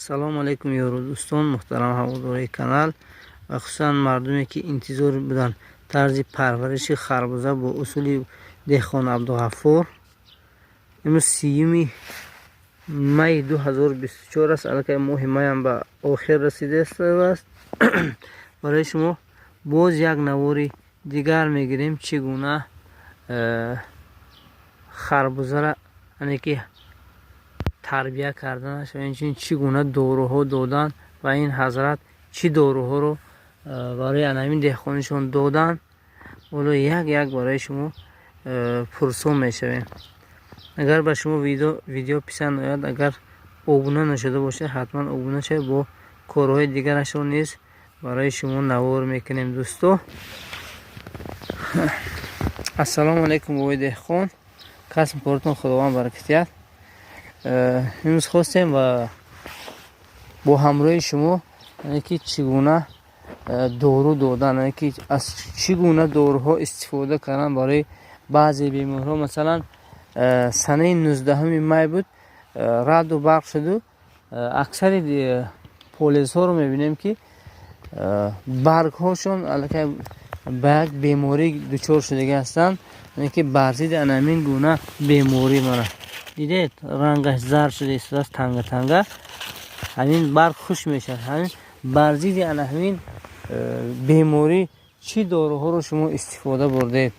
Салому алайкум, ёру дӯстон, муҳтарам ҳаводорои канал ва хусусан мардуме, ки интизор буданд тарзи парвариши харбуза бо усули деҳқон Абдуғаффур. Имрӯз 30 май 2024 аст. Аллакай моҳи майам ба охир расидааст. Барои шумо боз як навори дигар мегирем, чӣ гуна харбузара, яъне ки тарбия карданаш ва инчунин чӣ гуна доруҳо додан ва ин ҳазрат чӣ доруҳоро барои анамин деҳқонишон додан. Ҳоло як як барои шумо пурсон мешавем. Агар ба шумо видео писанд ояд, агар обуна нашуда бошед, ҳатман обуна шавед. Бо корҳои дигарашро низ барои шумо навор мекунем. Дӯсто, ассалому алайкум, бобои деҳқон, касбу коротон Худованд баракат диҳад. Имрӯз хостем ва бо ҳамроҳи шумо, яъне ки чӣ гуна дору додан, яъне ки аз чӣ гуна доруҳо истифода кардан барои баъзе беморҳо. Масалан, санаи 19 май буд, раъду барқ шуду аксари полезҳоро мебинем, ки баргҳошон аллакай ба як беморӣ дучор шудагӣ ҳастанд. Яъне ки бар зидди анамин гуна беморӣ, мана дидед, рангаш зард шуда истодааст, танга танга, ҳамин барг хушк мешавад. Ҳамин бар зидди ана ҳамин беморӣ чӣ доруҳоро шумо истифода бурдед?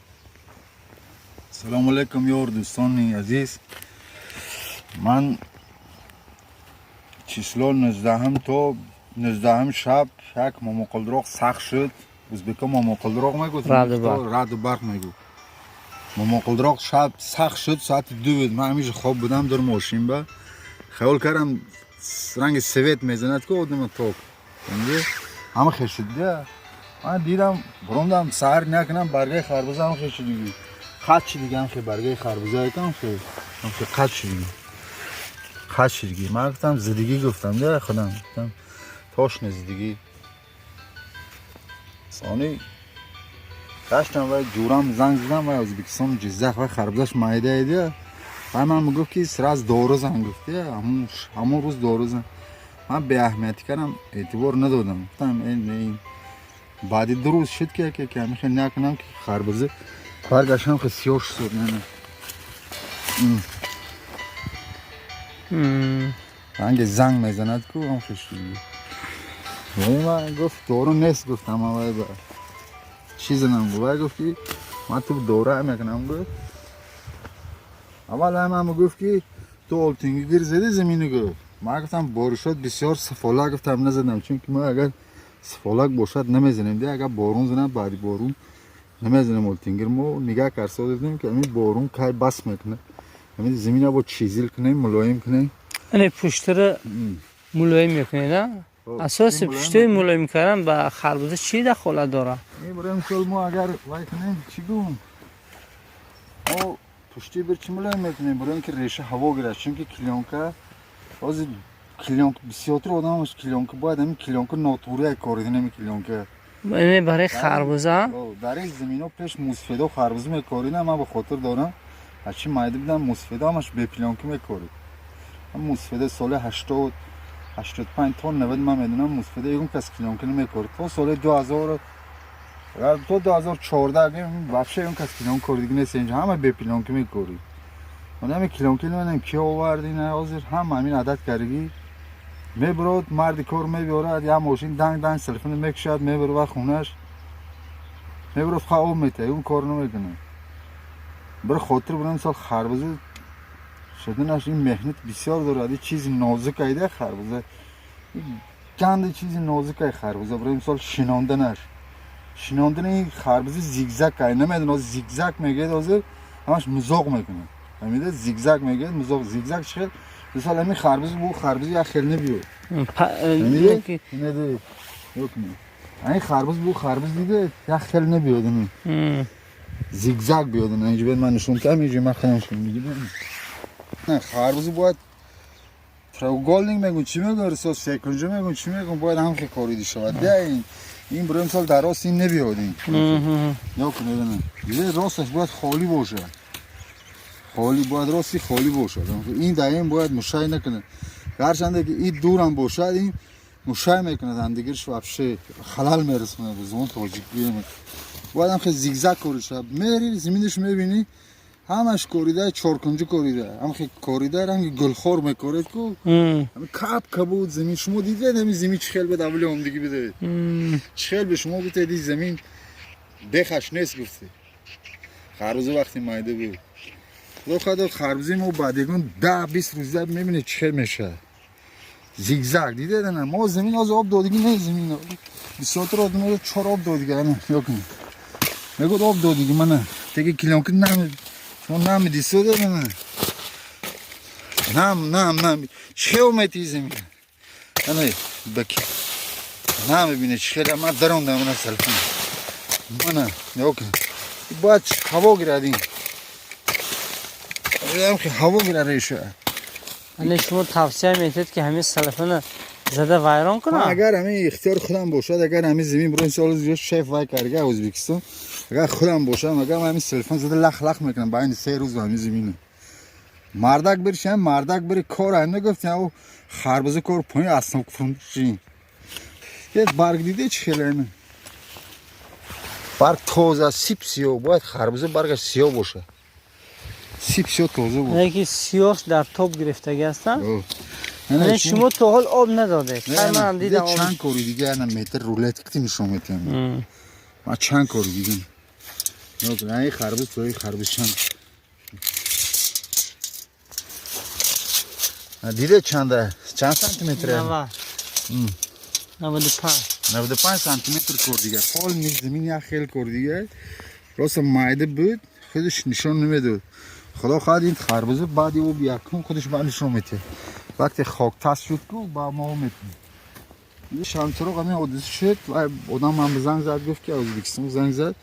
Салому алайкум, ёр дӯстони азиз. Ман число 19 то 19 шаб як момоқулдироқ сахт шуд. Ӯзбекҳо момоқулдироқ мегӯ, раъду барқ мегӯ. Момоқулдироқ шаб сахт шуд, соати 2 буд. Ман ҳамеша хоб будам дар мошин, ба хаёл кардам, ранги свет мезанад ку одама ток ҳама хел шуд. Ман дидам, буромдам, саҳар накунам, баргаи харбуза ҳам хел шудиги, қат шудиги, ҳам хел баргаи харбуза якам хел қат шудиги, қат шудиги. Ман гуфтам, зидигӣ гуфтам да худам, гуфтам, точно зидигӣ. Сони гаштам вай ҷурам занг задам, вай Ӯзбекистон, Ҷиззах, вай харбузаш майда эдия. Вай ман мегуфт, ки сразу дору зан, гуфт, ҳамон рӯз дору зан. Ман беаҳамиятӣ кардам, эътибор надодам. Гуфтам, баъди 2 рӯз шуд, ки яке ҳамин хел накунам, ки харбуза баргашам хел сиёҳ шуд. Ранги занг мезанад ку, ҳам хел шуд. Ман гуфт, дору нест, гуфтам, вай ба чӣ занам? Гуфт, вай гуфт, ки ман ту дора мекунам, гуфт. Аввал ҳама гуфт, ки ту олтингигир зади замину, гуфт. Ман гуфтам, боришот бисёр, сифолак, гуфтам, назадам, чунки мо агар сифолак бошад, намезанем де, агар борун занад, баъди борун намезанем олтингир. Мо нигаҳ карсо дидем, ки ҳамин борун кай бас мекунад, ҳамин замина бо чизил кунем, мулоим кунем. Яъне пуштара мулоим мекунед, а? Асоси пуштаи мулоим кардан ба харбуза чӣ дахолат дорад? Барои мисол, мо агар вай кунем, чӣ гӯм, мо пушти бир чӣ мулоим мекунем? Барои ин ки реша ҳаво гирад, чунки клёнка, ҳозир клёнка бисёртар одамаш клёнка бояд, ҳамин клёнка нотуғри коридин, ҳамин клёнка. Яъне барои харбуза? Дар ин замино пеш мусфедо харбуза мекоридам. Ман ба хотир дорам, ҳарчи майда будам, мусфедо ҳамаш беплёнка мекорид. Мусфеда соли 80, 85 то 90, ман медонам, мусфеда ягон кас клёнка намекорид. То соли 2000, то 2014 вообще ягон кас клёнка коридиги нест. Инҷа ҳама беплёнка мекорид. Ҳами клёнка намедонам ки овард ина, ҳозир ҳама ҳамин адат кардагӣ. Мебурод, марди кор мебиёрад, як мошин, данг данг телефон мекушад, мебурад хонаш, мебурад, фақат об метаҳад, ягон кор намекунад. Бір хотир бурам, мисол, харбуза шуданаш ин меҳнат бисёр дорад. Ин чизи нозукайда харбуза, ганди чизи нозукай харбуза. Барои мисол, шинонданаш, шинондани ин харбуза зигзаг кай намедонам, зигзаг мегӯяд, ҳозир ҳамаш музоқ мекунад. Фаҳмида, зигзаг мегӯяд, музоқ. Зигзаг чӣ хел? Мисол, ҳамин харбуза бу харбуза як хел набиёд. Ҳамин харбуз бу харбуз, дида, як хел набиёд, зигзаг биёд. Инҷо бед, ман нишон кардам, инҷо ман хелам харбуза бояд треугольник мегӯн, чӣ мегӯн, рисо секунҷа мегӯн, чӣ мегӯн, бояд ҳам хел корида шавад. Ин барои мисол, дар рост ин набиёд. Ин ё кунед, росташ бояд холӣ бошад, холӣ бояд, рости холӣ бошад. Ин дар ин бояд мушай накунад. Гарчанде ки ин дурам бошад, ин мушай мекунад, ҳамдигарш вообще халал мерасонад. Ба забон тоҷик гӯем, бояд ҳам хел зигзаг корӣ шавад. Мери зиминаш, мебинӣ, ҳамаш корида, чоркунҷӣ корида, ҳам хел корида, ранги гулхор мекоред ку. Ҳами каб кабуд замин. Шумо дидед, ҳами замин чӣ хел бед, аввали омдигӣ бидед, чӣ хел бе шумо гуфтед, ин замин бехаш нест, гуфте. Харбуза вақти майда буд. Худо хоҳад, харбузи мо баъд ягон 10-20 рӯза мебинед, чӣ хел мешавад, зигзаг. Дидед, ана мо замин ҳозир об додигӣ не, замин бисёртар одам чор об додига. Ана ёкунед, мегӯяд, об додигӣ. Мана теги клёнка нами, шумо намедисодед. Ана нам, нам, нам чӣ хел метии замин. Ана баки намебинед, чӣ хел ман дарондам. Ана салфин, мана ёкунед, бояд ҳаво гирад, ин ҳаво гирад реша. Яъне шумо тавсия медиҳед, ки ҳамин салафана зада вайрон кунам? Агар ҳамин ихтиёри худам бошад, агар ҳамин замин бирон сол шеф вай карга Ӯзбекистон, агар худам бошам, агар ҳамин селфон зада лах лах мекунам байни 3 рӯз ҳамин замина. Мардак биршам, мардак бири кор нагуфтем, ав харбуза кор поин аснам фурӯшин. Як барг диде, чӣ хеле барг тоза, сип сиёҳ. Бояд харбуза баргаш сиёҳ бошад, сип сиёҳ, тоза бошад. Яке сиёҳ дар тоб гирифтагӣ ҳастанд. Яъне шумо то ҳол об надодед? Ман дидам. Чанд кори дига, ана метр рулет кити нишон метиҳам. Ман чанд кори дидам. Ин харбуз то ин харбуз чанд диде, чанда, чанд сантиметр? 95. 95 сантиметр кор дига. Ҳол низ замин як хел кор дига, роста майда буд, худаш нишон намедод. Худо хоҳад, ин харбуза баъди об якум худаш ба нишон метиҳад. Вақте хоктас шуд ку, ба мо метиҳем. Шамчироқ ҳамин ҳодиса шуд ва одам ман занг зад, гуфт, ки Ӯзбекистон занг зад.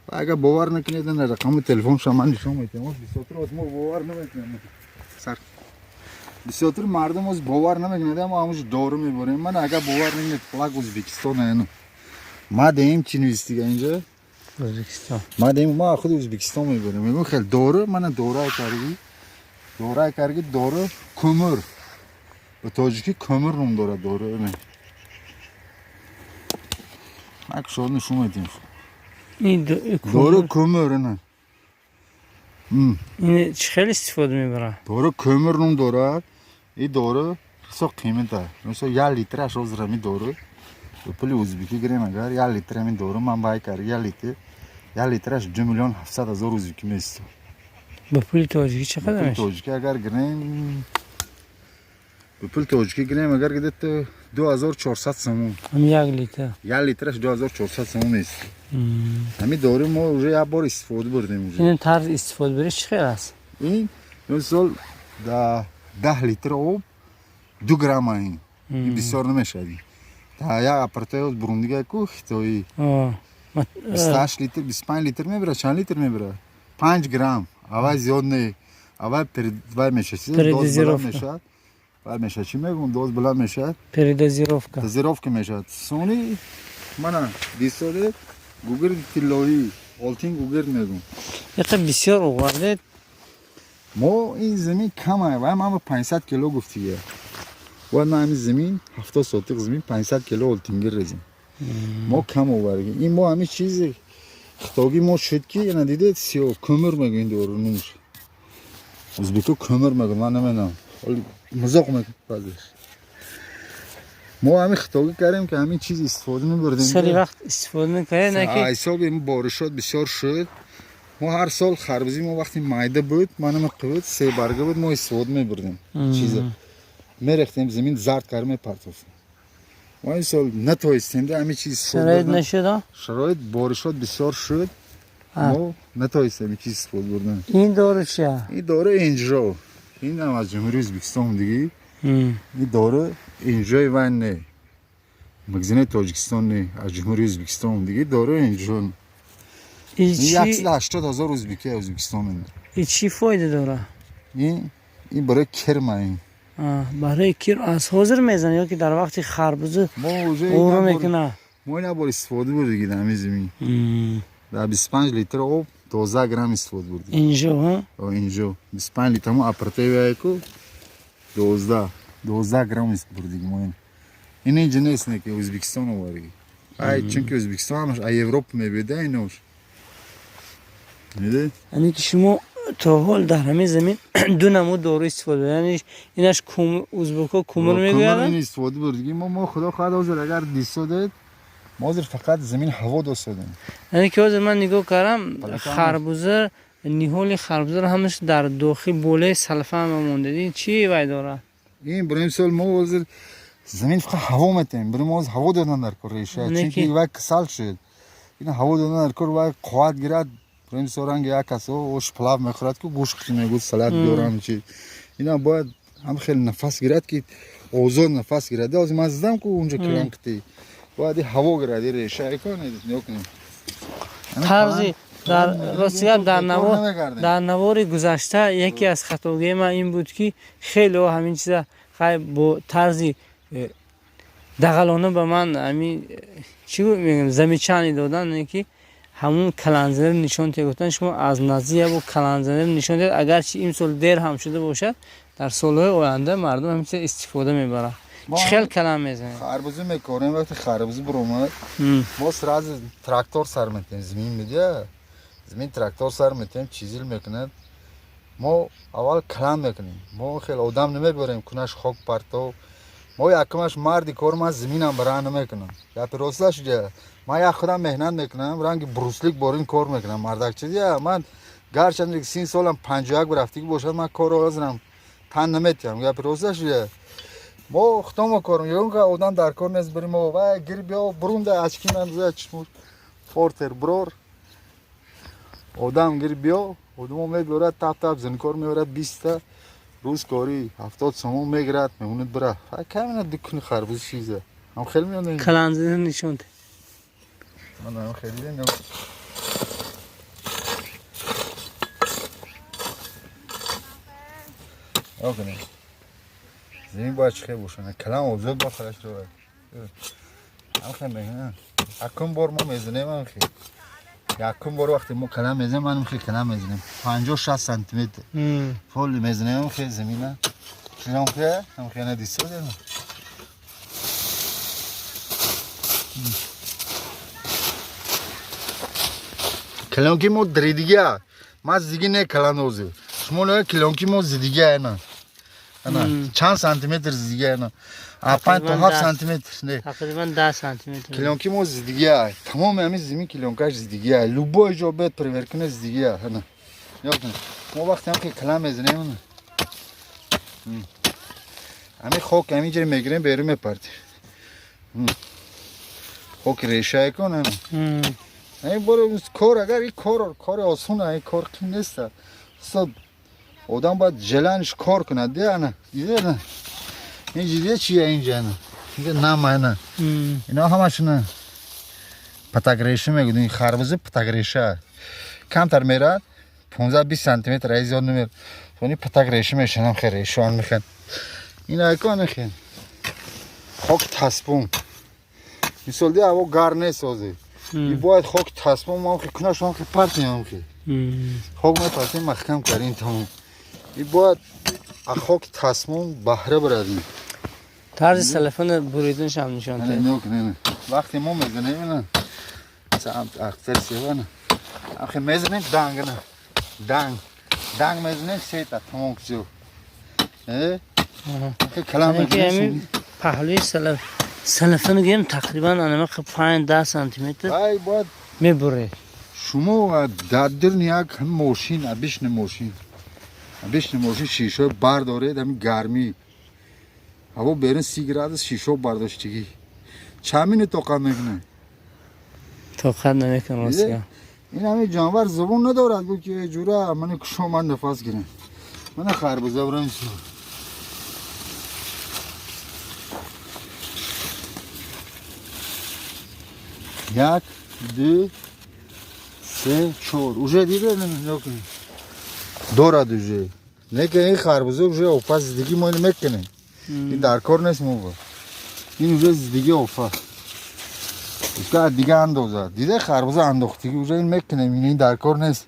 Ва агар бовар накунед, ана рақами телефонша ман нишон метиҳам. Бисёртар аз мо бовар намекунем, бисёртар мардум оз бовар намекунад, ама ҳамуш дору мебарем. Ман агар бовар накунед, флаг Ӯзбекистон аяну ма деем, чӣ навистига инҷа? Ӯзбекистон. Ма деем, ма худи Ӯзбекистон мебарем. Мегӯм, хел дору, мана дорай карги, дорай карги, дору кӯмир, ба тоҷикӣ кӯмир ном дорад дору. Ман кушод нишон медиҳем. Дору кӯмир ина. Ин чӣ хел истифода мебарад? Дору кӯмир ном дорад. И дору ҳисоб қимата. Мисол, 1 литраш ҳозир ҳамин дору ба пули ӯзбекӣ гирем, агар 1 литр ҳамин дору ман бай кард, 1 литр, 1 литраш 2 700 000 ӯзбекӣ меистод. Ба пули тоҷикӣ чӣ қадар Пули мешавад? тоҷикӣ агар гирем, ба пули тоҷикӣ гирем, агар где-то 2400 сомон. Ҳамин 1 литр? 1 литраш 2400 сомон меистод. Ҳамин дору мо уже як бор истифода бурдем уже. Ин тарзи истифода бариш чӣ хел аст? Ин мисол, да 10 литр об 2 грамма. Ин бисёр намешавад. Да як аппаратои бурундига ку, хитоӣ, 28 литр, 25 литр мебирад, чанд литр мебирад, 5 грамм, авай зиёд не, авай вай мешавад, Передозировка. Мешавад, вай мешавад, чӣ мегӯм, доз баланд мешавад. Передозировка. Дозировка мешавад. Сони мана дисоде, гугирди тиллоӣ, олтин гугирд мегӯм. Яқа бисёр овардед. Мо ин замин кама, вай ман ба 500 кило гуфтига. Бояд ман ҳамин замин, 70 сотиқ замин, 500 кило олтингир резем. Мо кам овардем. Ин мо ҳамин чизи хитогӣ мо шуд, ки ина дидед, сиёҳ кӯмир мегӯ, ин дору нумш ӯзбеко кӯмир мегӯ, ман намедонам, ҳоли мазоқ мекунад баъзеш. Мо ҳамин хитогӣ кардем, ки ҳамин чиз истифода мебурдем. Сари вақт истифода накард, на ки Ҳисоби ин боришот бисёр шуд. Мо ҳар сол харбузи мо вақти майда буд, манама қибуд, се барга буд, мо истифода мебурдем. Чиза мерехтем, замин зард кар мепартофтем. Мо ин сол натоистем да ҳамин чиз истифода шароит бурдан. Нашуд, а? Шароит, боришот бисёр шуд. Мо натоистем ин чиз истифода бурдан. Ин дору чия? Ин дору инҷо, ин ҳам аз Ҷумҳурии Ӯзбекистон дигӣ. Ин дору инҷои вай не, магазинаи Тоҷикистон не, аз Ҷумҳурии Ӯзбекистон дигӣ, дору инҷо. Ин Ин чӣ? 180 000 ӯзбеки, Ӯзбекистон. Ин чӣ фоида дорад? Ин барои кирма ин. Барои кир аз ҳозир мезанад ё ки дар вақти харбуза Мо уже ғӯра мекунад? Мо ин бор истифода бурдиги дар ҳамин замин. Дар 25 литр об 12 грамм истифода бурдем. Инҷо, ҳа? Инҷо 25 литр мо аппаратаи ку, 12. 12 грамм бурдиги мо ин. Ин инҷа нест, не ки Ӯзбекистон оварги. Ай, чунки Ӯзбекистон ҳамаш а Европа мебида инош. Диде? Яъне ки шумо то ҳол дар ҳамин замин ду намуд дору истифода, яъне инаш узбекҳо кумр мегӯянд. Ин истифода бурдиги мо худо хоҳад ҳозир агар дисодед, мо ҳозир фақат замин ҳаво досодем. Яъне ки ҳозир ман нигоҳ кардам, харбуза, ниҳоли харбузаро ҳамаш дар дохил болаи салфа ҳама монда. Ин чӣ вай дорад? Ин барои мисол мо ҳозир замин фақат ҳаво метаҳем. Барои мо ҳозир ҳаво додан дар кор реша, чунки вай касал шуд. Ин ҳаво додан дар кор, вай қувват гирад. Барои мисол ранги як кас ош плав мехӯрад, ки гӯшт мегӯд, салат биёрам чи. Ина бояд ҳам хеле нафас гирад, ки озод нафас гирад. Ҳозир ман зидам ку унҷа киланкти. Бояд ҳаво гирад реша. Нигоҳ кунед. Тарзи дар рости гап, дар навори гузашта яке аз хатогии ман ин буд, ки хеле ҳамин чиза хай бо тарзи дағалона ба ман ҳамин чӣ мегӯям, замечание додан, ки ҳамун каланзаниро нишон диҳед. Гуфтан, шумо аз наздик ябо каланзаниро нишон диҳед, агарчи имсол дер ҳам шуда бошад, дар солҳои оянда мардум ҳамин чиза истифода мебарад. Чӣ хел калам мезанед? Харбуза мекорем, вақте харбуза буромад, мо сразу трактор сар метем, замин медиа, замин трактор сар метем, чизил мекунад. Мо аввал калам мекунем. Мо хеле одам намебарем, кунаш хок партов. Мо якумаш марди кор, ман заминам бара намекунам. Гапи росташ ҷа. Ман як худам меҳнат мекунам, ранги бруслик борин кор мекунам. Мардак чизия, ман гарчанд 30 солам 51 рафтагӣ бошад, ман корро ҳозирам тан наметиҳам. Гапи росташ ҷа. Мо худомо корм, ягон одам дар кор нест, бари мо вай гир биё бурунда очки ман за чишмур портер брор одам гир биё, одамо мебиёрад, тап тап зинкор меорад, 20 рӯз кори 70 сомон мегирад, мемонад бира. Камина дукуни харбуз чиза. Ҳам хеле меояд. Каланзиро нишон деҳ. Ман ҳам хеле не. Окей. Замин бояд чӣ хел бошад? Калам озод ба худаш дорад. Ҳам хел мекунад. Якум бор мо мезанем ҳам хел. Якум бор вақте мо калам мезанем, ман хел калам мезанем. 50-60 сантиметр. Пол мезанем хел замина. Чизам хел, ҳам хел надисодем. Калонки мо дридига. Ма зиги не каланози. Шумо не калонки мо зидига ана. Ана чанд сантиметр зидига ана. 5 то 7 сантиметр не. Тақрибан 10 сантиметр. Калонки мо зидига. Тамоми ҳамин замин калонкаш зидига. Любой ҷо бед проверка кунед зидига. Ана. Нигоҳ кунед. Мо вақте ҳам ки калам мезанем, ҳамин хок ҳамин ҷо мегирем, берун мепартем. Хок решае кун ана. Ин бор кор, агар ин кор кори осон, ин кор қин нест. Устод, одам бояд желаниш кор кунад, де ана. Диде ана. Ин ҷидия чия инҷа ана. Инҷа нам ана. Ино ҳамашона патагреша мегӯянд. Ин харбуза патагреша. Камтар мерад, 15-20 сантиметр аз зиёд намерад. Сони патагреша мешанам, хел решоан механд. Ин айкон хел. Хок таспум. Мисол ди ҳаво гарм нест ҳозир. И бояд хок таспум, мо хел кунаш, мо хел партиям хел. Хок мепартем, маҳкам кардем тамом. И бояд хок тасмон баҳра барадим. Тарзи салафана буриданаш ҳам нишон диҳед. Не, вақте мо мезанем, ина ахтар севана. Ахе мезанем данг, ина. Данг. Данг мезанем сета тамом всё. Ахе калам мезанем. Паҳлӯи салаф салафана гирем тақрибан анама 5-10 сантиметр. Ай бояд мебуред. Шумо дар дирни як мошин, обычный мошин. Обычный мошин шишаи бардоред, ҳамин гармӣ. Ҳаво берун 30 градус, шишо бардоштагӣ. Чанд минут тоқат мекунад? Тоқат намекунад ростия. Ин ҳамин ҷонвар забон надорад, гуфт ки ҷура мани кушо, ман нафас гирам. Мана харбуза бурам су. Як, ду, се, чор. Уже диде, нигоҳ кунед. Дорад уже. Не ки ин харбуза уже офа зиддагӣ мо инро мекунем. Ин дар кор нест мо. Ин уже зиддагӣ офа. Иска дига андоза. Диде харбуза андохтагӣ уже ин мекунем, ин дар кор нест.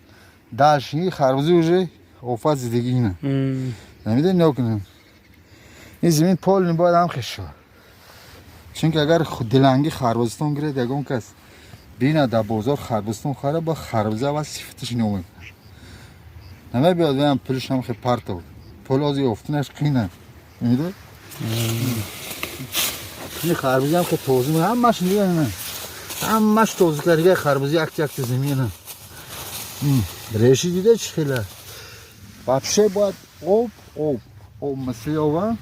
Дальше ин харбуза уже офа зиддагӣ ина. Намедонӣ, нигоҳ кунем. Ин замин полный бояд ҳам хеш шавад. Чунки агар диланги харбузтон гиред, ягон кас бина дар бозор харбузтон хара, ба харбуза аввал сифаташ нигоҳ мекунад. Намебиёд ваям пулиш ҳам хе партов. Пул ози ёфтанаш қийна. Мебинед? Ин харбуза ҳам хе тоза, ҳамаш нигоҳ, ҳамаш тоза карда харбуза, як якта замина. Реши дида чӣ хела? Вообще бояд об мисли ова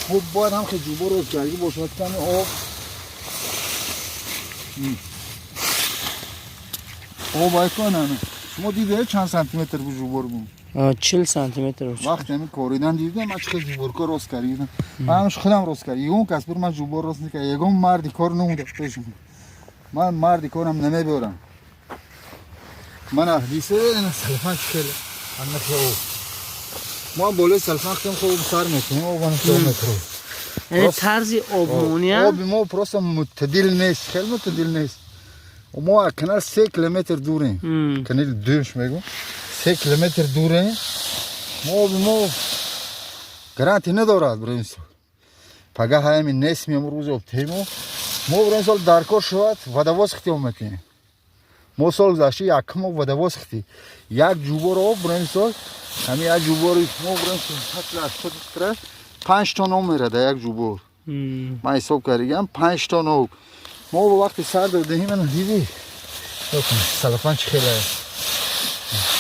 хуб бояд ҳам хе ҷубо рост карги бошад, ками об об айконами. Шумо диде чанд сантиметр бу ҷубор бу? 40 сантиметр. Вақте ҳамин коридан дидам, ман чӣ хел ҷуборка рост кардам. Ман ҳамаш худам рост кардам. Ягон кас бир ман ҷубор рост накард. Ягон марди кор намуда пешам. Ман марди корам намебиёрам. Мана дисе ина салфан чӣ хел аннахе об. Мо болои салфан хтем, хуб сар мекунем, об ана хел мекунем. Яъне тарзи обмония. Оби мо просто муттадил нест, хел муттадил нест. Мо аз канал 3 километр дурем. Канали дуюмш мегӯм. 3 километр дурем. Мо оби мо гарантия надорад барои мисол. Пага ҳаями нест меом рӯзи обтемо. Мо барои мисол дар кор шавад водовоз хитиём мекунем. Мо сол гузашта якум мо водовоз хити. Як ҷубор об барои мисол, ҳамин як ҷубори мо барои мисол 80 литра 5 тонна об мерад дар як ҷубор. Ман ҳисоб кардагам 5 тонна об. Мо вақти сар додем, мана диди. Салафан чӣ хеле.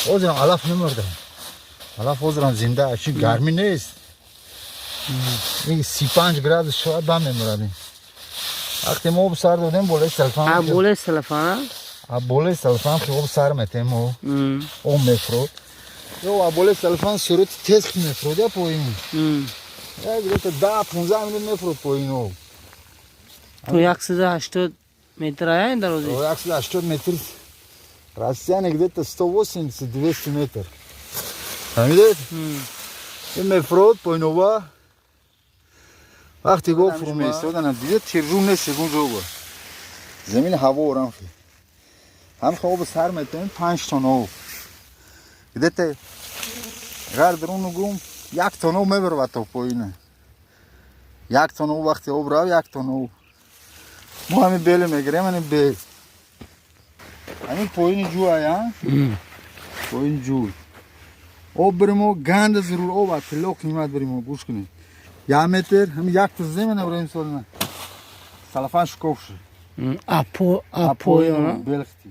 Ҳозирам алаф намурдам. Алаф ҳозирам зинда, чун гармӣ нест. Ин 35 градус шавад, бам мемурад. Вақте мо об сар додем болои салфан. А болои салафан? А болои салфан ки об сар метем мо. Об мефурод. Ё а болои салфан сурати тез мефурод я поин. Як где-то 10-15 минут мефурод поин об. То 180 метр ая дарози? 180 метр. Расстояние где-то 180-200 метр. Фаҳмидед? Ин мефурод поинова. Вақте гов фуру меистодана, дида тиржу нест ягон ҷо ба. Замин ҳаво орам хе. Ҳам хе об сар метавонем 5 тонна об. Где-то гар дуруну гум як тонна об мебарад то поина. Як тонна об вақте об рав, як тонна об. Мо ҳамин беле мегирем, ҳамин бел. Ҳамин поини ҷӯ ая? Поини ҷӯй. Об биримо ганда зарур об аз тилло қимат биримо, гӯш кунед. 1 метр, ҳамин як та земена барои мисол на. Салафан шукоф шуд. Апо апоёна. Белхти.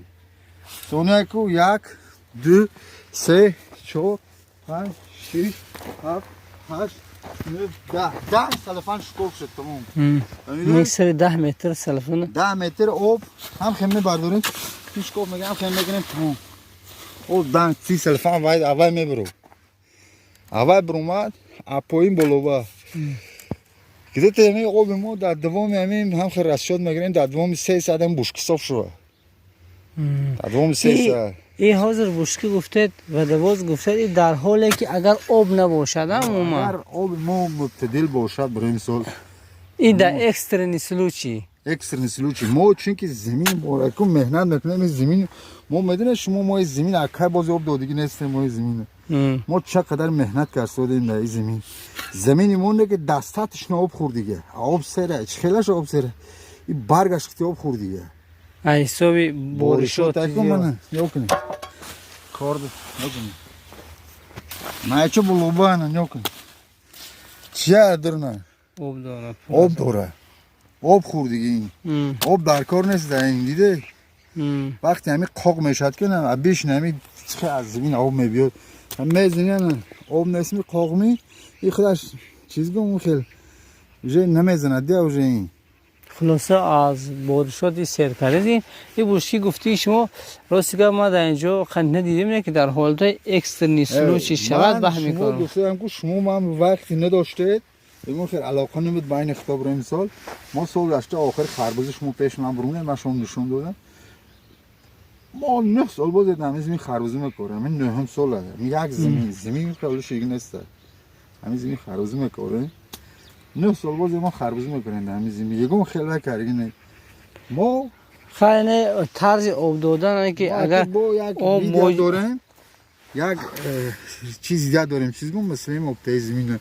Сония ку як, ду, се, чор, панҷ, шиш, ҳафт, ҳашт, нӯҳ, 10. 10 салафан шукоф шуд, тамом. Миксери 10 метр салафан. 10 метр об ҳам хем мебардорем. Шукоф мегирем, хем мегирем, тамом. Об дан 30 салафан вай аввал мебуру. Аввал бурумад, а поин болова. Где-то ҳамин оби мо дар давоми ҳамин ҳам хел расчёт мегирем, дар давоми 3 соат ҳам бушки соф шува. Дар давоми 3 соат. И ҳозир бушки гуфтед, водовоз гуфтед, и дар ҳоле ки агар об набошад, умуман. Агар оби мо муттадил бошад, барои мисол. И дар экстренный случай. Экстренный случай. Мо чунки замин мораку меҳнат мекунем, ин замин мо медонед шумо, мо ин замин акай бози об додагӣ нестем мо ин замин. Мо чӣ қадар меҳнат кардодем дар ин замин. Замини мо не ки дастатишна об хӯрдига. Об сера, чӣ хелаш об сера. И баргаш хти об хӯрдига. А ҳисоби боришот. Мана, нигоҳ кунед. Кор нигоҳ кунед. Майча булубана, нигоҳ кунед. Чия дурна? Об дора. Об дора. Об хӯрдиги ин. Об дар кор нест дар ин, диде? Вақте ҳамин қоқ мешавад ки на бишин ҳамин чихе аз замин об мебиёд. Мезани на об нестми қоқми и худаш чиз гум хел уже намезанад дия уже ин. Хулоса, аз боришоти сер кардед. И бушки гуфтии шумо, рости гап, ма дар инҷо қанд надидем, не ки дар ҳолатҳои экстренный случай шавад, баҳ мекунам. Гуфтам ку шумо ман вақти надоштед, ягон хел алоқа набуд байни хитоб. Барои мисол, мо сол гузашта охири харбуза шумо пеш ман бурунед, ман шумо нишон додам. Мо 9 сол боз ҳамин замин харбуза мекорем, ҳамин нӯҳум сол, як замин, замин қавлишиги нест, ҳамин замин харбуза мекорем. 9 сол боз мо харбуза мекорем дар ҳамин замин, ягон хел накарги не мо. Хайне тарзи об додан ки агар як об дорем, як чиз дига дорем, чиз гум, мисли ин обтаи замин.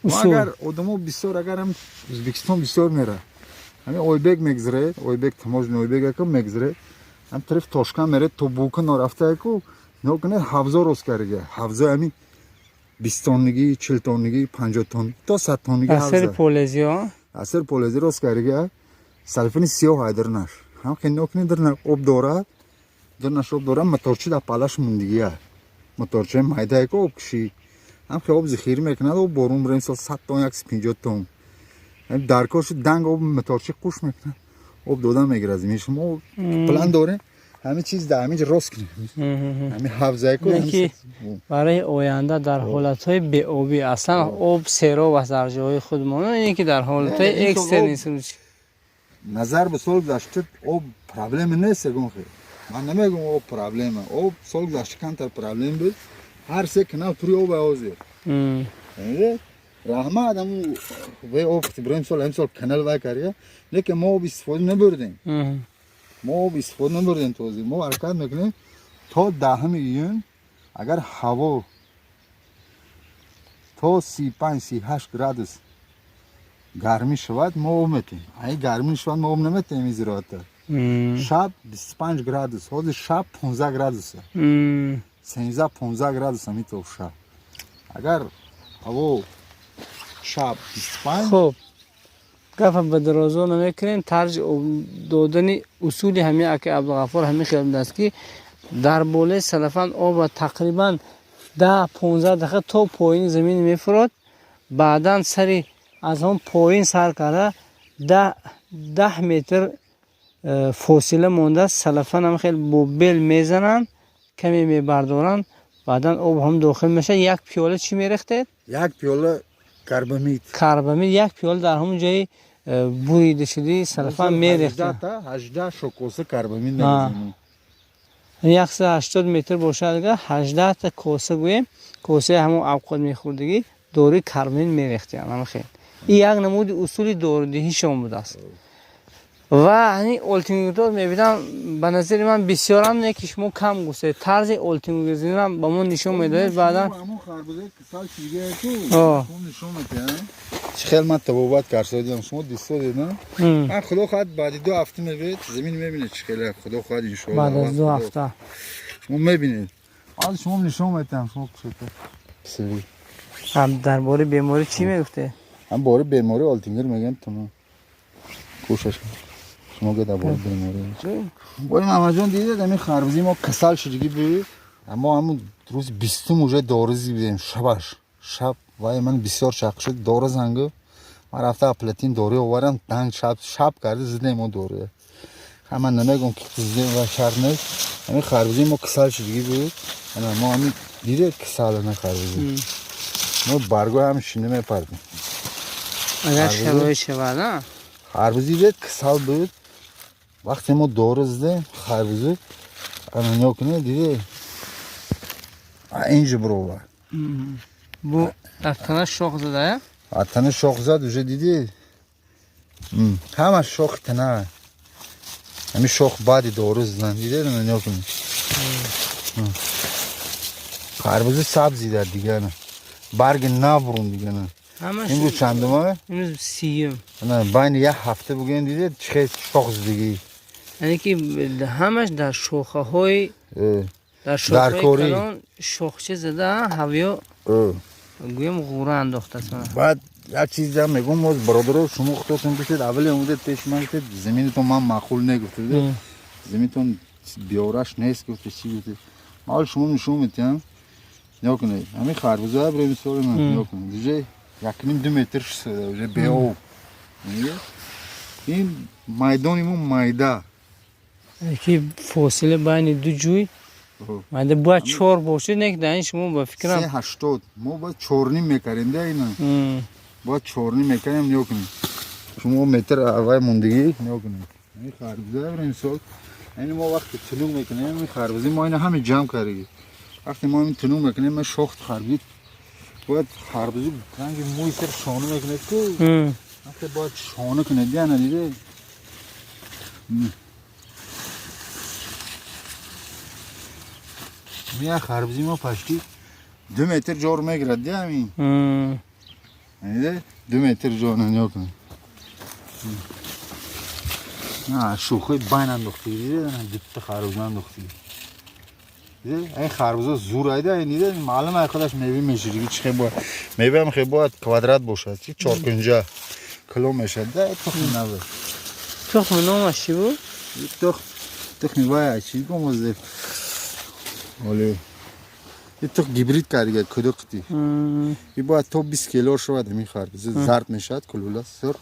Агар одамо бисёр, агар ҳам Ӯзбекистон бисёр мера, ҳамин Ойбек мегзаред, Ойбек таможня Ойбек ака мегзаред, ҳам тараф Тошканд меред, то Бука норафта аку, нокунед ҳавзо рост карига. Ҳавзо ҳамин 20 тоннагӣ, 40 тоннагӣ, 50 тонн то 100 тоннагӣ ҳавза. Асари полезиё? Асари полези рост карига. Салфини сиёҳ айдарнаш. Ҳам хел нокунед дирна об дорад, дирнаш об дорад, моторчи дар палаш мондигия. Моторчаи майда яко об кишӣ. Ҳам хел об зихир мекунад, об борун бирем сол 100 тонн, 150 тонн. Дар кор шуд данг об моторчи қуш мекунад. Об додан мегирад замин. Шумо план дорем, ҳамин чиз дар ҳамин ҷо рост кунем. Ҳамин ҳавза ку ки барои оянда дар ҳолатҳои беобӣ аслан об сероб аст дар ҷои худмон, ин ки дар ҳолатҳои экстренный случай. Назар ба сол гузашта об проблема нест ягон хел. Ман намегӯям об проблема. Об сол гузашта камтар проблем буд. Ҳар се канал пури об ҳозир. Раҳмат ҳамун вай об Иброҳим сол ҳамин сол канал вай карда, лекин мо об истифода набурдем. Мо об истифода набурдем то ҳозир. Мо ҳаракат мекунем то 10 июн агар ҳаво то 35-38 градус гармӣ шавад, мо об метем. Ай гармӣ шавад, мо об наметем ин зироата. Шаб 25 градус, ҳозир шаб 15 градуса. 13-15 градус ҳамин шаб. Агар ҳаво шаб 25. Хуб, гапа ба дарозо намекунем. Тарзи додани усули ҳамин аки Абдуғаффор ҳамин хел будааст, ки дар болои салафан обро тақрибан 10-15 дақиқа то поини замин мефурод, баъдан сари аз ҳамон поин сар карда 10 метр фосила мондааст, салафан ҳам хел бо бел мезананд, каме мебардоранд, баъдан об ҳам дохил мешавад. Як пиёла чӣ мерехтед? Як пиёла карбамид. Карбамид як пиёла дар ҳамон ҷои буридашудаи салафан мерехтед. 18 шокоса карбамид мерезем. 180 метр бошад, агар 18та коса гӯем, косаи ҳамон авқот мехӯрдагӣ дорои карбамид мерехтем. Ҳама хел ин як намуди усули дорудиҳишон будааст. Ва ҳамин олтингудор мебинам, ба назари ман бисёрам не, ки шумо кам гуфтед. Тарзи олтингузинам ба мо нишон медоед баъдан. Ҳамон харбузаи кисал чига ку нишон медиҳам. Чӣ хел ман табобат карсодиам, шумо дистодед, на? Ман худо хоҳад баъди 2 ҳафта мебинед, замин мебинед чӣ хеле, худо хоҳад иншоалло. Баъд аз 2 ҳафта. Шумо мебинед. Ҳозир шумо нишон медиҳам, шумо кушода. Дар бораи беморӣ чӣ мегуфтед? Ҳам бораи беморӣ олтингир мегӯям ту. Кӯшаш шумо га дар бораи беморӣ. Бори Мамаҷон дидед, ҳамин харбузи мо касал шудагӣ буд. Мо ҳамун рӯзи 20-ум уже дору зидем шабаш. Шаб вай ман бисёр чақ шуд, дору зангу. Ман рафта аплатин дору овардам, данг шаб шаб карда зидем мо дору. Ха ман намегӯям ки зидем ва шарт нест. Ҳамин харбузи мо касал шудагӣ буд. Ана мо ҳамин дидед касал ана харбузи. Мо баргои ҳам шинда мепардем. Агар шароит шавад, а? Харбузи дидед касал буд. Вақте мо дору зидем, харбузу ана нигоҳ кунед, дидед? Инҷо баровард. Бу дар тана шох зада, А тана шох зад, уже дидед? Ҳама шохи тана. Ҳамин шох баъди дору задан, дидед? Ана нигоҳ кунед. Харбузи сабз дида дигана. Барги набурун дигана. Имрӯз чандума? Имрӯз 30-юм. Ана байни як ҳафта бугӯем, дидед чӣ хел шох задагӣ. Яъне ки ҳамаш дар шохаҳои дар шохаҳои калон шохча зада, ҳавё гӯем ғура андохтааст. Баъд як чизам мегӯм, боз бародаро, шумо худотон гуфтед, аввале омадед пеши ман, гуфтед заминатон ман маъқул не гуфтед, заминатон биёраш нест гуфтед, чӣ гуфтед. Ман ҳол шумо нишон медиҳам, нигоҳ кунед ҳамин харбуза бирем мисоли ман, нигоҳ кунед, уже 1,5-2 метр шуда, уже беоб. Ин майдони мо майда. Ки фосила байни ду ҷӯй майда бояд 4 бошад, не ки дар ин шумо ба фикрам 3,80 мо бояд 4,5 мекардем, да ина бояд 4,5 мекардем. Нигоҳ кунед шумо метр аввай мондагӣ, нигоҳ кунед ин харбуза бирем мисол. Ин мо вақте тунук мекунем ин харбузи мо ина ҳами ҷамъ кардагӣ. Вақте мо ин тунук мекунем, ма шохт харбузи бояд харбузи ранги мӯи сар шона мекунед ку, вақте бояд шона кунед, яна диде. Мия харбузи мо пашти 2 метр ҷор мегирад, ди ҳамин. 2 метр ҷо нигоҳ кун. На шӯхи байн андохтӣ, дутта харбуза андохтӣ. Ин харбуза зур айда, ин дида маълум ай худаш мева мешид, чи хел бояд. Мева ҳам хел бояд квадрат бошад, чи чоркунҷа кило мешад. Да тухми нав. Тухми номаш чӣ буд? Тухми вай чӣ гумозе. Оле. Ин тухм гибрид кардига кудуқти. И бояд то 20 кило шавад ҳамин харбуза. Зард мешавад, кулула сурх.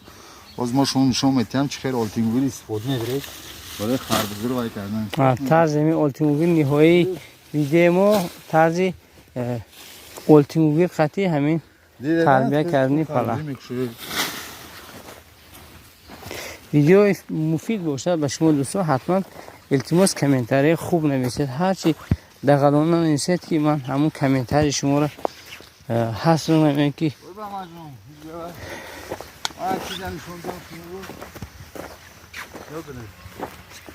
Боз мо шумо нишон медиҳам чӣ хел олтингугир истифода мебаред барои харбузаро вай кардан. Тарзи ҳамин олтингугир ниҳоии видеои мо тарзи олтингугир қатъи ҳамин тарбия кардани пала. Видеои муфид бошад ба шумо дӯстон, ҳатман илтимос комментарияи хуб нависед. Ҳарчи дағалона нависед ки ман ҳамун комментарии шуморо ҳаср намекунам ки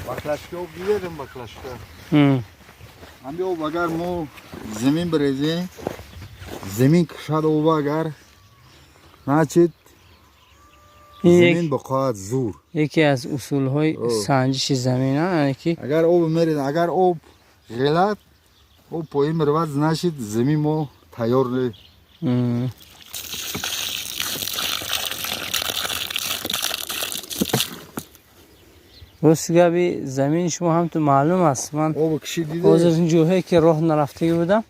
Баклашка об дидем баклашка. Ҳамин об агар мо замин бирезем, замин кушад об агар, значит замин боқоат зур. Яке аз усулҳои санҷиши замин ки агар об мерез, агар об ғелат, об поин меравад, значит замин мо тайёр не. Рости габи замини шумо ҳам ту маълум аст. Ман ҳозир ин ҷоҳое ки роҳ нарафтагӣ будам,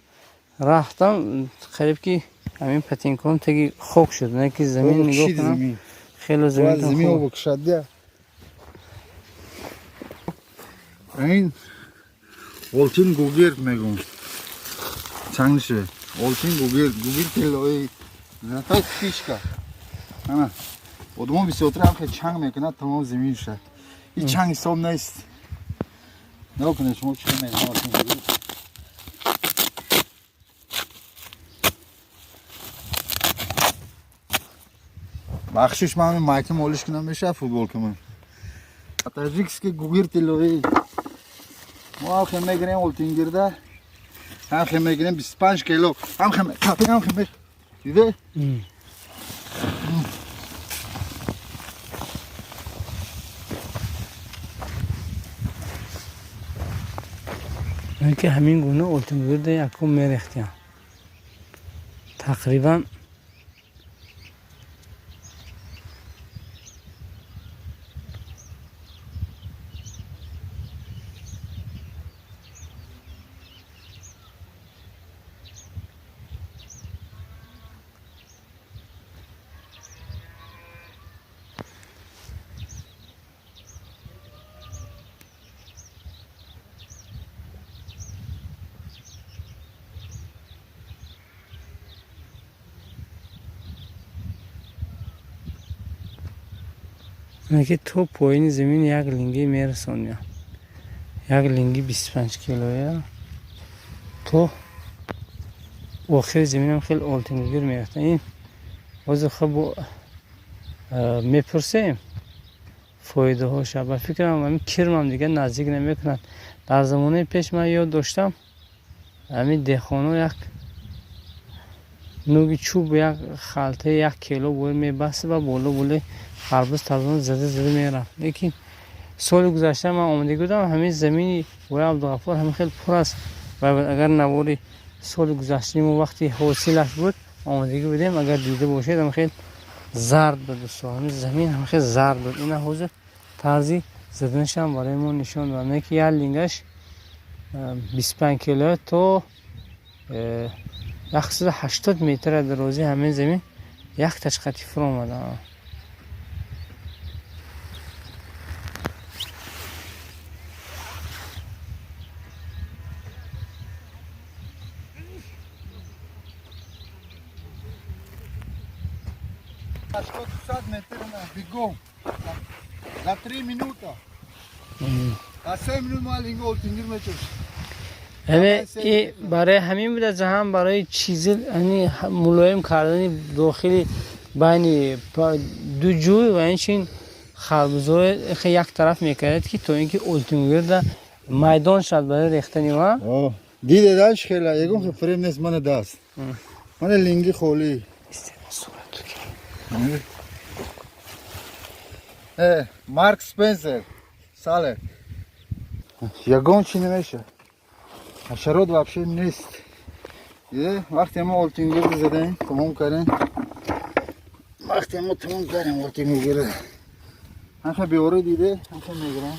рафтам қариб ки ҳамин патинком таги хок шуд. Не ки замин нигоҳ кунам, хеле замин об кушад. Ин олтин гугирд мегӯм. Чангше. Олтин гугирд, гугирд тиллои. Зато фишка. Ана. Одамо бисёртар ҳам хел чанг мекунад, тамом замин шуд. Ин чанг ҳисоб нест. Нигоҳ кунед шумо чӣ мекунед. Бахшиш ман ҳамин майка молиш кунам мешавад футболка ман. Таҷикский гугирд тиллоӣ. Мо ҳам хел мегирем олтингирда, ҳам хел мегирем 25 кило, ҳам хел қапи, ҳам хел диде? Ки ҳамин гуна олтингирда якум мерехтям. Тақрибан ки то поини замин як линги мерасоням. Як линги 25 килоя то охири заминам хеле олтингир мерафта. Ин ҳозир хуб мепурсем фоидаҳоша. Ба фикрам ҳамин кирмам дигар наздик намекунад. Дар замонаи пеш ман ёд доштам ҳамин деҳқоно як нуги чӯб як халтаи 1 кило бояд мебаст ва боло болои харбуз тарбузон зада зада мерафт. Лекин соли гузашта ман омадагӣ будам, ҳамин замини бои Абдуғаффор ҳамин хел пур аст ва агар навори соли гузаштаи мо вақти ҳосилаш буд омадагӣ будем, агар дида бошед ҳамин хел зард буд дӯсто, ҳамин замин ҳамин хел зард буд. Ина ҳозир тарзи заданашам барои мо нишон дод. Не ки як лингаш 25 кило то 180 метр дарозии ҳамин замин як ташқати фуромада. Метр бегом. За 3 минута. За 3 минут ма линга олтингир мечош. Яъне и барои ҳамин буда ҳам барои чизи яъне мулоим кардани дохили байни ду ҷӯй ва инчунин харбузҳои як тараф мекардед ки то ин ки олтингирда майдон шавад барои рехтани ва. Дидедаш хела ягон хел фрем нест мана даст. Мана линги холӣ. Марк Спенсер сале ягон чӣ намеша, ҳашарот вообще нест. Вақте мо олтингирд задаем, тамом кардем, вақте мо тамом кардем олтингирд, ҳамха биёра диде, ҳамха мегирам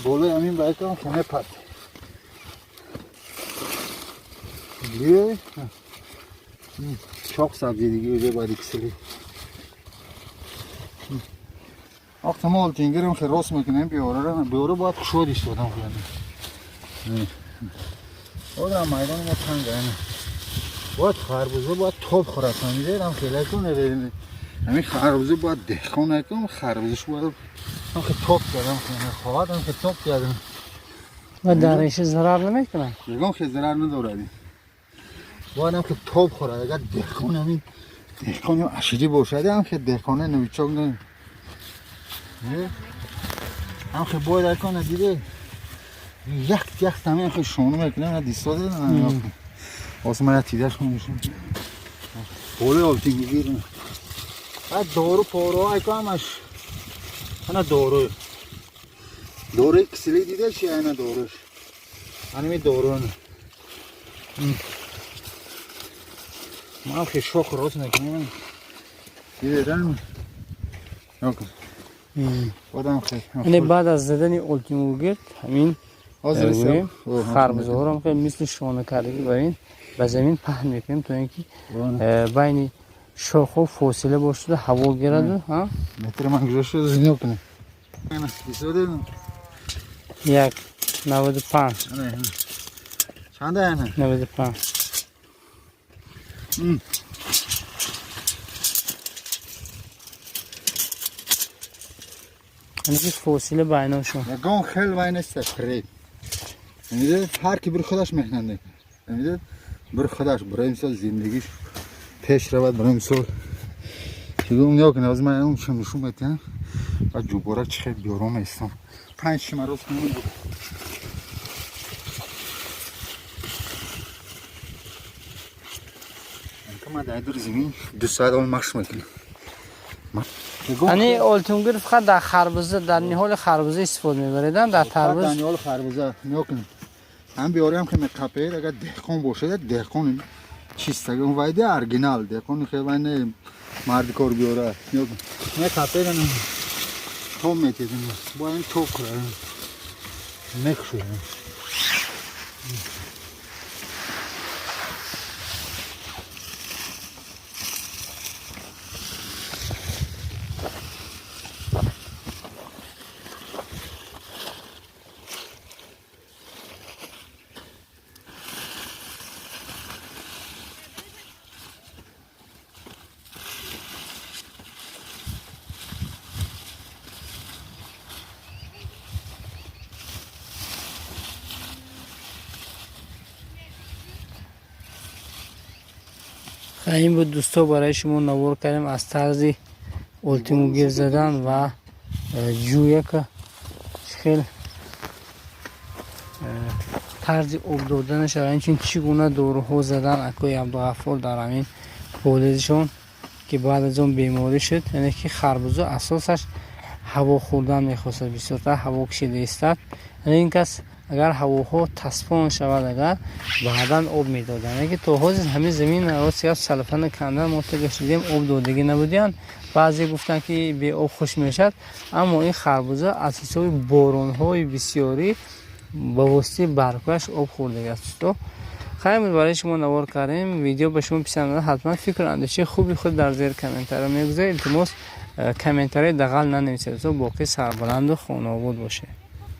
болои ҳамин байкам хона пат биёй чоқ сабзи диги уже баъди кисели. Вақте мо олтингирам хе рост мекунем биёрара, биёра бояд кушод истодам хеле. Одам майдони мо танга, бояд харбуза бояд тоб хӯрад, фаҳмидед? Ҳам хеле кун, ҳамин харбуза бояд деҳқон накун, харбузаш бояд ҳам хе тоб кардам, хоҳад ҳам хе тоб кардам. Ва дар реша зарар намекунад? Ягон хе зарар надорад. Бояд ҳам хе тоб хӯрад. Агар деҳқон ҳамин деҳқони аширӣ бошад, ҳам хе деҳқоне новичок не. Ҳам хе бояд акона диде як як ҳамин хе шону мекунем, дистоде оз ман як тидаш мешам. Болои олтингир. Баъд дору пораҳо айко ҳамаш ана дору. Доруи кисели дида чи ана доруш. Анами дору. Ман хе шох рост мекунем. Дидам. Одам хе. Яъне баъд аз задани олтингирд ҳамин харбузаҳоро хеле мисли шона кардагӣ ба ин ба замин паҳн мекунем, то ин ки байни шохҳо фосила бошуда, ҳаво гираду. Метр ман гузошта зино кунем. 1,95. Чанда ана? 95. Яъне ки фосила байношон. Ягон хел вай нест, фиреб. Ҳар ки бир худаш меҳнат мекунад. Бир худаш барои мисол зиндагиш пеш равад, барои мисол чигум нигоҳ кунед, ҳозир ман онша нишон медиҳам ва ҷубора чӣ хел биёром местам. 5 шима рост кунем. Ман дар дури замин 2 соат он машқ мекунам. Яъне олтингир фақат дар харбуза, дар ниҳоли харбуза истифода мебаред, дар тарбуз? Дар ниҳоли харбуза нигоҳ кунед. Ҳам биёриам ки меқапед, агар деҳқон бошад, деҳқон чистага вайде оригинал, деҳқони хел вай не марди кор биёра. Меқапед, тоб метедем. Бояд ин тоб кунад. Мекушоем. Ин буд дӯсто, барои шумо навор кардем аз тарзи олтимугир задан ва ҷӯяка хел тарзи об доданаш ва инчунин чӣ гуна доруҳо задан акои Абдуғаффор дар ҳамин полизшон, ки баъд аз он беморӣ шуд. Яъне ки харбузо асосаш ҳаво хӯрдан мехостад, бисёртар ҳаво кашида истад. Яъне ин кас агар ҳавоҳо таспон шавад, агар баъдан об медоданд. Яъне ки то ҳозир ҳамин замин рости гап салфана кандан мо тагашидем, об додагӣ набудиянд. Баъзе гуфтанд, ки беоб хуш мешавад, аммо ин харбуза аз ҳисоби боронҳои бисёрӣ ба воситаи баргҳояш об хӯрдагӣ аст. Дӯсто, хайр буд, барои шумо навор кардем. Видео ба шумо писанд омад, ҳатман фикру андешаи хуби худ дар зери комментариҳо мегузоред. Илтимос, комментарияи дағал нанависед. Дӯсто, боқӣ сарбаланду хонаобод бошед.